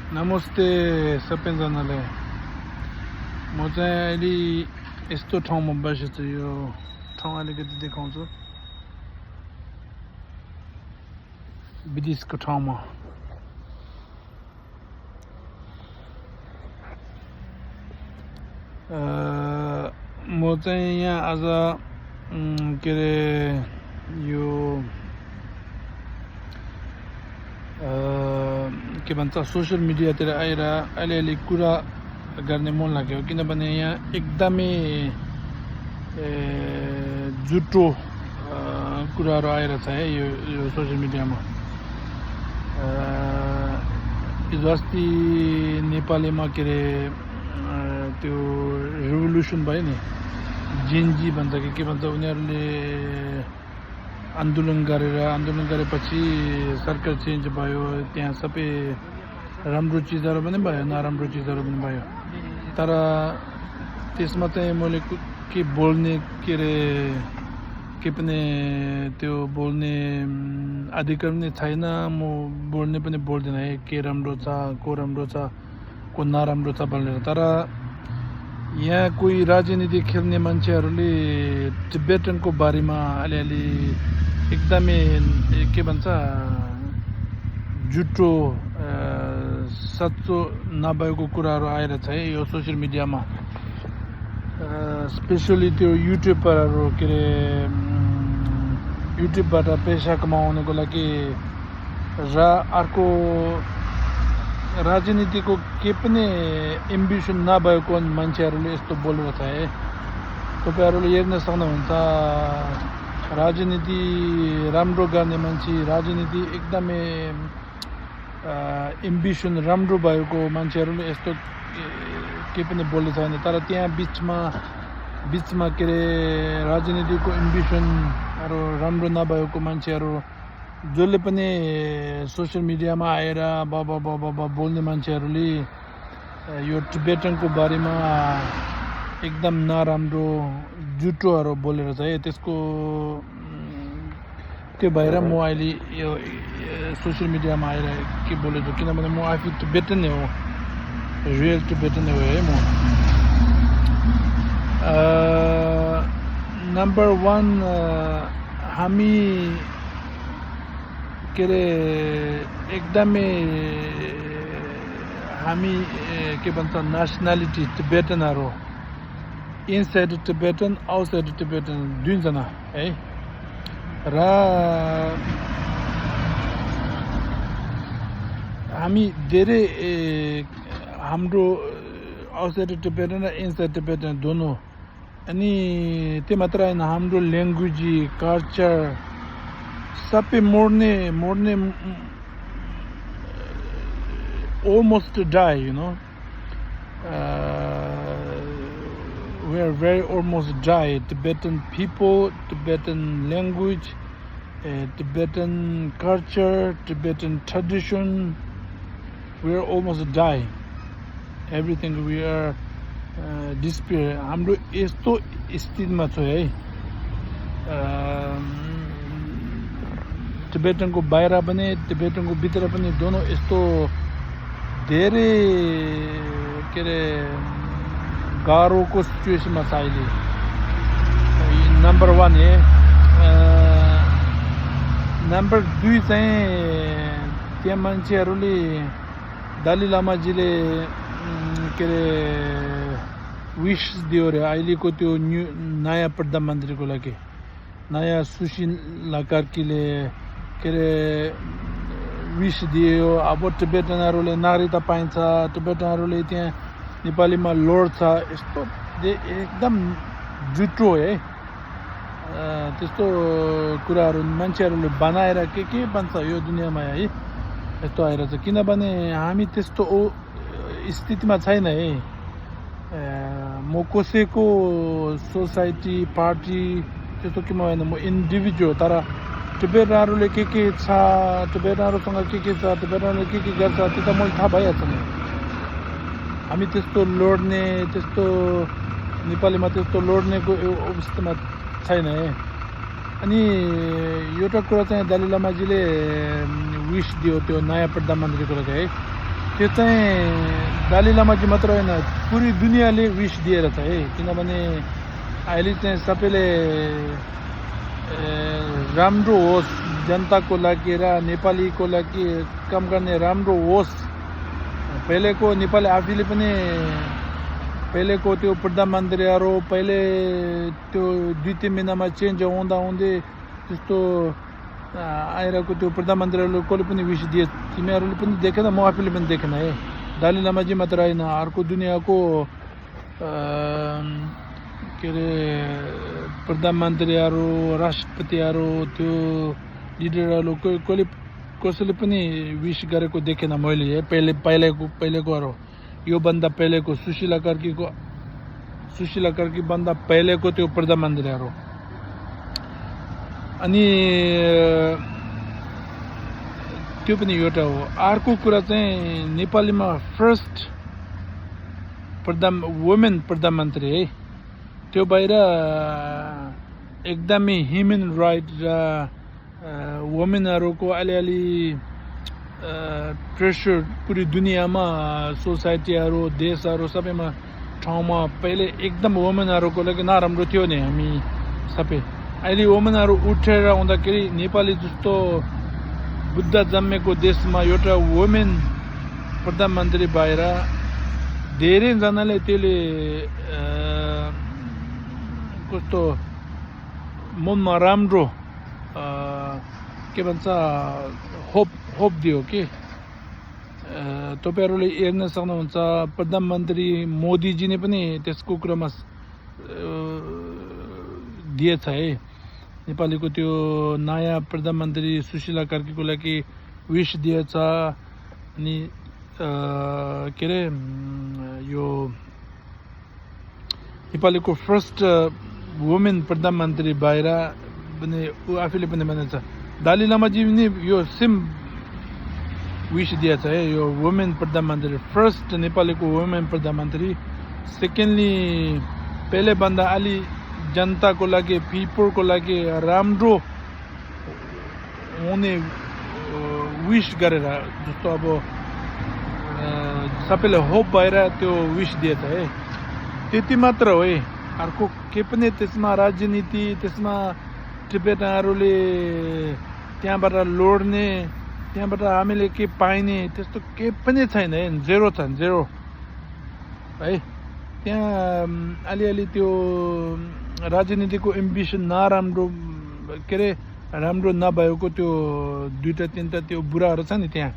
नमस्ते सबैजनालाई म चाहिँ अहिले यस्तो ठाउँमा बसेको छु यो ठाउँ अलिकति देखाउँछु विदेशको ठाउँमा म चाहिँ यहाँ आज के अरे यो के भन्छ सोशल मिडियातिर आएर अलि कुरा गर्ने मन लाग्यो किनभने यहाँ एकदमै झुटो कुराहरू आएर छ है यो सोशल मिडियामा हिजो अस्ति नेपालीमा के अरे त्यो रिभोल्युसन भयो नि जेनजी भन्छ कि के भन्छ उनीहरूले आन्दोलन गरेपछि सरकार चेन्ज भयो त्यहाँ सबै राम्रो चिजहरू पनि भयो नराम्रो चिजहरू पनि भयो तर त्यसमा चाहिँ मैले के बोल्ने के अरे के पनि त्यो बोल्ने अधिकार पनि छैन म बोल्ने पनि बोल्दिनँ है के राम्रो छ को नराम्रो छ भनेर तर यहाँ कोही राजनीति खेल्ने मान्छेहरूले टिबेटनको बारेमा अलिअलि एकदमै के भन्छ झुटो सच्चो नभएको कुराहरू आएर छ है यो सोसियल मिडियामा स्पेसली त्यो युट्युबरहरू के अरे युट्युबबाट पैसा कमाउनको लागि र अर्को राजनीतिको के पनि एम्बिसन नभएको मान्छेहरूले यस्तो बोलेर छ है तपाईहरुले हेर्न सक्नुहुन्छ राजनीति राम्रो गर्ने मान्छे राजनीति एकदमै एम्बिसन राम्रो भएको मान्छेहरूले यस्तो के पनि बोल्दै छैन तर त्यहाँ बीचमा के अरे राजनीतिको एम्बिसनहरु राम्रो नभएको मान्छेहरु जसले पनि सोशल मिडियामा आएर बाबा बोल्ने मान्छेहरूले यो टिबेटनको बारेमा एकदम नराम्रो झुटोहरु बोलेर चाहिँ त्यसको त्यो भएर म अहिले यो सोशल मिडियामा आएर के बोलेछु किनभने म आफै टिबेटन नै हो रियल टिबेटन नै हो है म नम्बर 1 हामी के अरे एकदमै हामी के भन्छ नेसनालिटी टिबेटनहरु इनसाइड टिबेटन आउटसाइड टिबेटन दुईजना है र हामी धेरै हाम्रो आउटसाइड टिबेटन र इनसाइड टिबेटन दोनों अनि त्यो मात्र हैन हाम्रो ल्याङ्ग्वेज कल्चर सबै मोड्ने almost die, you know. We are very almost die. Tibetan people, Tibetan language, Tibetan culture, Tibetan tradition. We are almost die. Everything we are disappear. हाम्रो यस्तो स्थितिमा छ है टिबेटनको बाहिर पनि टिबेटनको भित्र पनि दोनों यस्तो धेरै के अरे गाह्रोको सिचुएसनमा छ अहिले नम्बर 1 है नम्बर 2 चाहिँ त्यहाँ मान्छेहरूले दलाई लामाजीले के अरे विश दियो रे अहिलेको त्यो नयाँ प्रधानमन्त्रीको लागि नयाँ सुशीला कार्कीले के अरे विश दियो अब टिबेटनहरुले नागरिकता पाइन्छ टिबेटनहरुले त्यहाँ नेपालीमा लड्छ यस्तो एकदम झुटो है त्यस्तो कुराहरु मान्छेहरुले बनाएर के भन्छ यो दुनियामा है यस्तो आएर छ किनभने हामी त्यस्तो स्थितिमा छैन है म कसैको सोसाइटी पार्टी त्यस्तो के होइन म इन्डिभिजुअल तर टिबेटनहरुले के छ टिबेटनहरुसँग के छ टिबेटनहरुले के गर्छ त्यो त मलाई थाहा भइहाल्छ नि हामी त्यस्तो लड्ने त्यस्तो नेपालीमा त्यस्तो लड्नेको अवस्थामा छैन है अनि एउटा कुरा चाहिँ दलाई लामाजीले विश दियो त्यो नयाँ प्रधानमन्त्रीको लागि है त्यो चाहिँ दाली लामाजी मात्र होइन पुरै दुनियाँले विश दिएर छ है किनभने अहिले चाहिँ सबैले राम्रो होस् जनताको लागि र नेपालीको लागि काम गर्ने राम्रो होस् पहिलेको नेपाली आफैले पनि पहिलेको त्यो प्रधानमन्त्रीहरू पहिले त्यो 2-3 महिनामा चेन्ज हुँदै त्यस्तो आइरहेको त्यो प्रधानमन्त्रीहरूले कसले पनि विश दिए तिमीहरूले पनि देखेन म आफैले पनि देखेन है दाली लामाजी मात्र होइन अर्को दुनियाँको के अरे प्रधानमन्त्रीहरू राष्ट्रपतिहरू त्यो लिडरहरू कसैले पनि विश गरेको देखेन मैले है पहिलेकोहरू योभन्दा पहिलेको सुशीला कार्की भन्दा पहिलेको त्यो प्रधानमन्त्रीहरू अनि त्यो पनि एउटा हो अर्को कुरा चाहिँ नेपालीमा फर्स्ट वुमेन प्रधानमन्त्री है त्यो बाहिर एकदमै ह्युमन राइट र वुमेनहरूको अलिअलि प्रेसर पुरै दुनियाँमा सोसाइटीहरू देशहरू सबैमा ठाउँमा पहिले एकदम वुमेनहरूको लागि नराम्रो थियो नि हामी सबै अहिले वुमेनहरू उठेर आउँदाखेरि नेपाली जस्तो बुद्ध जन्मेको देशमा एउटा वुमेन प्रधानमन्त्री भएर धेरैजनाले त्यसले कस्तो मनमा राम्रो के भन्छ होप दियो कि तपाईहरूले हेर्न सक्नुहुन्छ प्रधानमन्त्री मोदीजी नै पनि त्यसको कुरामा दिएछ है नेपालीको त्यो नयाँ प्रधानमन्त्री सुशीला कार्कीको लागि विश दिएछ अनि के अरे यो नेपालीको फर्स्ट वुमेन प्रधानमन्त्री भएर पनि ऊ आफैले पनि भनेछ दाली लामाजी पनि यो सेम विश दिएछ है यो वुमेन प्रधानमन्त्री फर्स्ट नेपालीको वुमेन प्रधानमन्त्री सेकेन्डली पहिलेभन्दा अलि जनताको लागि पिपलको लागि राम्रो हुने विश गरेर जस्तो अब सबैले होप भएर त्यो विश दिएछ है त्यति मात्र हो है अर्को के पनि त्यसमा राजनीति त्यसमा टिबेटनहरूले त्यहाँबाट लड्ने त्यहाँबाट हामीले के पाइने त्यस्तो केही पनि छैन है जेरो छ जेरो है त्यहाँ अलिअलि त्यो राजनीतिको एम्बिसन नराम्रो के अरे राम्रो नभएको त्यो 2-3 त्यो बुढाहरू छ नि त्यहाँ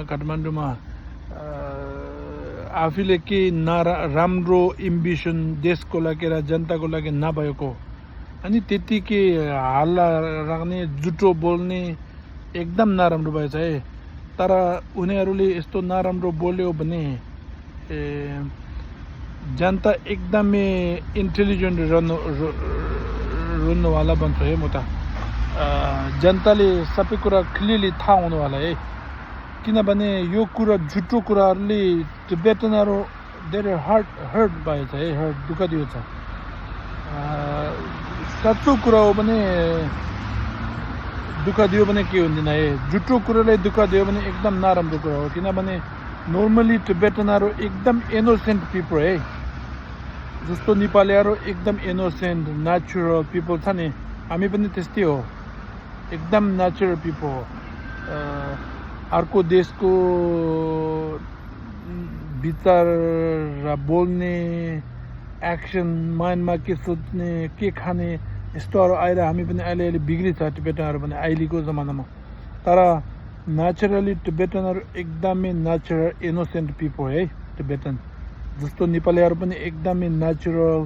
काठमाडौँमा आफैले के राम्रो एम्बिसन देशको लागि र जनताको लागि नभएको अनि त्यतिकै हल्ला राख्ने जुठो बोल्ने एकदम नराम्रो भएछ है तर उनीहरूले यस्तो नराम्रो बोल्यो भने जनता एकदमै इन्टेलिजेन्ट रहनुवाला बन्छ है म त जनताले सबै कुरा क्लियरली थाहा हुनुवाला है किनभने यो कुरा झुटो कुराहरूले टिबेटनहरू धेरै हर्ट भएछ है दुःख दिएको छ सच्चो कुरा हो भने दुःख दियो भने के हुँदैन है झुटो कुराले दुःख दियो भने एकदम नराम्रो कुरा हो किनभने नर्मली टिबेटनहरू एकदम इनोसेन्ट पिपल है जस्तो नेपालीहरू एकदम इनोसेन्ट नेचुरल पिपल छ नि हामी पनि त्यस्तै हो एकदम नेचुरल पिपल हो अर्को देशको विचार र बोल्ने एक्सन माइन्डमा के सोच्ने के खाने यस्तोहरू आएर हामी पनि अहिले बिग्रिन्छ टिबेटनहरू पनि अहिलेको जमानामा तर नेचुरली टिबेटनहरू एकदमै नेचुरल इनोसेन्ट पिपल है टिबेटन जस्तो नेपालीहरू पनि एकदमै नेचुरल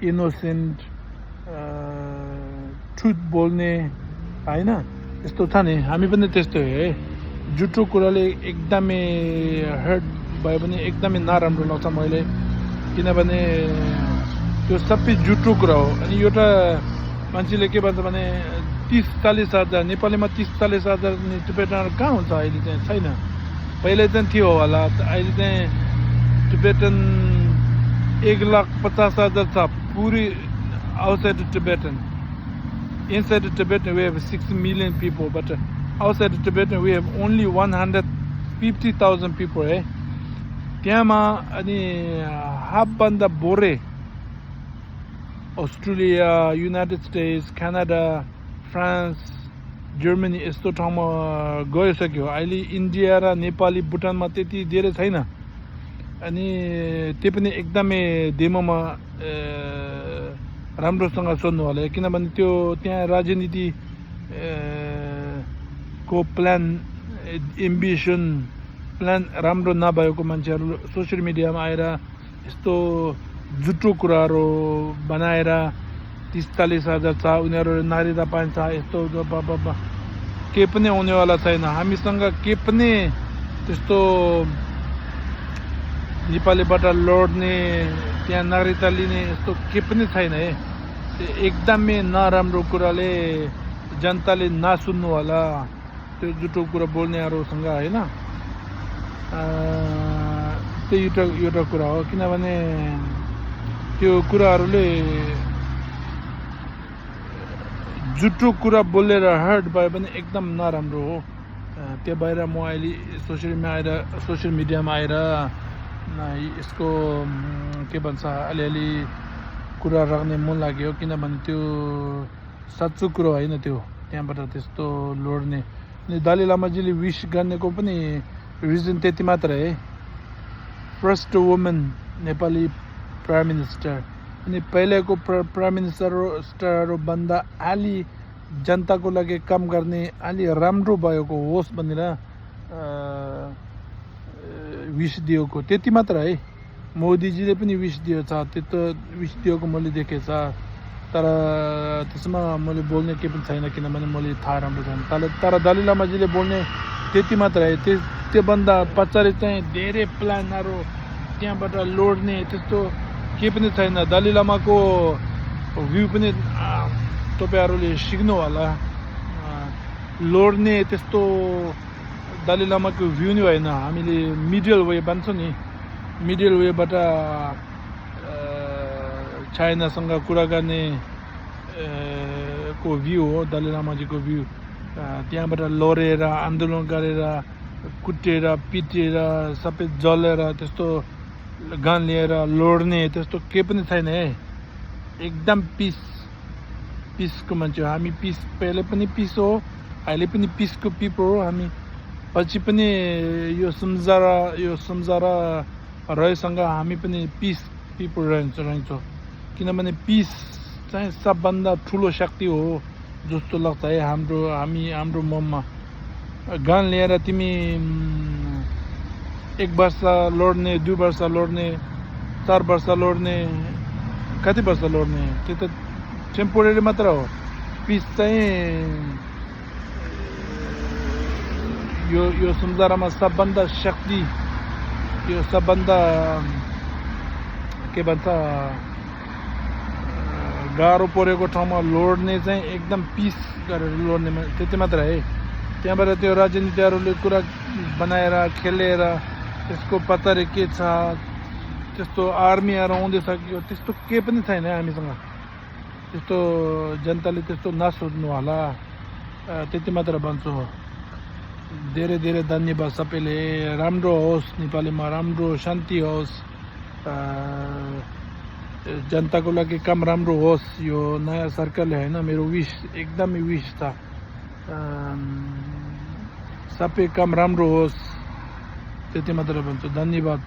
इनोसेन्ट ट्रुथ बोल्ने होइन यस्तो छ नि हामी पनि त्यस्तै हो है झुटो कुराले एकदमै हर्ट भयो भने एकदमै नराम्रो लाग्छ मैले किनभने त्यो सबै झुटो कुरा हो अनि एउटा मान्छेले के भन्छ भने 30-40 हजार नेपालीमा 30-40 हजार टिबेटनहरू कहाँ हुन्छ अहिले चाहिँ छैन पहिले चाहिँ थियो होला अहिले चाहिँ टिबेटन 1,50,000 छ पुरै outside Tibetan. Inside Tibetan we have 6 million people, but outside Tibetan we have only 100,000 50,000 people है त्यहाँमा अनि हाफभन्दा बोरे Australia United states Canada France Germany यस्तो ठाउँमा गइसक्यो अहिले इन्डिया र नेपाली भुटानमा त्यति धेरै छैन अनि त्यो पनि एकदमै डेमोमा राम्रोसँग सोध्नु होला किनभने त्यो त्यहाँ राजनीति को प्लान एम्बिसन प्लान राम्रो नभएको मान्छेहरू सोसियल मिडियामा आएर यस्तो झुटो कुराहरू बनाएर 30-40,000 छ उनीहरू नारीता पाइन्छ यस्तो के पनि आउनेवाला छैन हामीसँग के पनि त्यस्तो नेपालीबाट लड्ने त्यहाँ नागरिकता लिने यस्तो के पनि छैन है एकदमै नराम्रो कुराले जनताले नसुन्नु होला त्यो झुटो कुरा बोल्नेहरूसँग होइन त्यो एउटा कुरा हो किनभने त्यो कुराहरूले झुटो कुरा बोलेर हर्ट भयो भने एकदम नराम्रो हो त्यो भएर म अहिले सोसियल मिडियामा आएर यसको के भन्छ अलिअलि कुरा राख्ने मन लाग्यो किनभने त्यो साँचो कुरो होइन त्यो त्यहाँबाट त्यस्तो लड्ने अनि दलाई लामाजीले विश गर्नेको पनि रिजन त्यति मात्र है first women Nepali prime minister अनि पहिलेको प्राइम मिनिस्टरहरू भन्दा अलि जनताको लागि काम गर्ने अलि राम्रो भएको होस् भनेर विश दिएको त्यति मात्र है मोदीजीले पनि विश दिएको छ त्यस्तो विश दिएको मैले देखेको छ तर त्यसमा मैले बोल्ने केही पनि छैन किनभने मैले थाहा राम्रो छैन तर दलाई लामाजीले बोल्ने त्यति मात्र है त्योभन्दा पछाडि चाहिँ धेरै प्लानहरू त्यहाँबाट लड्ने त्यस्तो केही पनि छैन दलाई लामाको भ्यू पनि तपाईँहरूले सिक्नु होला लड्ने त्यस्तो दलाई लामाको भ्यू नै होइन हामीले मिडल वे भन्छौँ नि मिडल वेबाट चाइनासँग कुरा गर्ने को भ्यू हो दलाई लामाजीको भ्यू त्यहाँबाट लडेर आन्दोलन गरेर कुटेर पिटेर सबै जलेर त्यस्तो गन लिएर लड्ने त्यस्तो केही पनि छैन है एकदम पिसको मान्छे हो हामी पिस पहिले पनि पिस हो अहिले पनि पिसको पिपल हो हामी पछि पनि यो सम्झारा रहेसँग हामी पनि पिस पिपल रहन्छौँ किनभने पिस चाहिँ सबभन्दा ठुलो शक्ति हो जस्तो लाग्छ है हाम्रो मनमा गन लिएर तिमी 1 वर्ष लड्ने 2 वर्ष लड्ने 4 वर्ष लड्ने कति वर्ष लड्ने त्यो त टेम्पोरेरी मात्र हो पिस चाहिँ यो सम्झारामा सबभन्दा शक्ति यो सबभन्दा के भन्छ गाह्रो परेको ठाउँमा लड्ने चाहिँ एकदम पिस गरेर लड्ने त्यति मात्र है त्यहाँबाट त्यो राजनीतिहरूले कुरा बनाएर खेलेर त्यसको पत्ताले के छ त्यस्तो आर्मीहरू आउँदैछ कि त्यस्तो केही पनि छैन हामीसँग त्यस्तो जनताले त्यस्तो नसोच्नु होला त्यति मात्र भन्छु धेरै धेरै धन्यवाद सबैले राम्रो होस् नेपालीमा राम्रो शान्ति होस् जनताको लागि काम राम्रो होस् यो नयाँ सरकारले होइन मेरो विश एकदमै विश छ सबै काम राम्रो होस् त्यति मात्र भन्छु धन्यवाद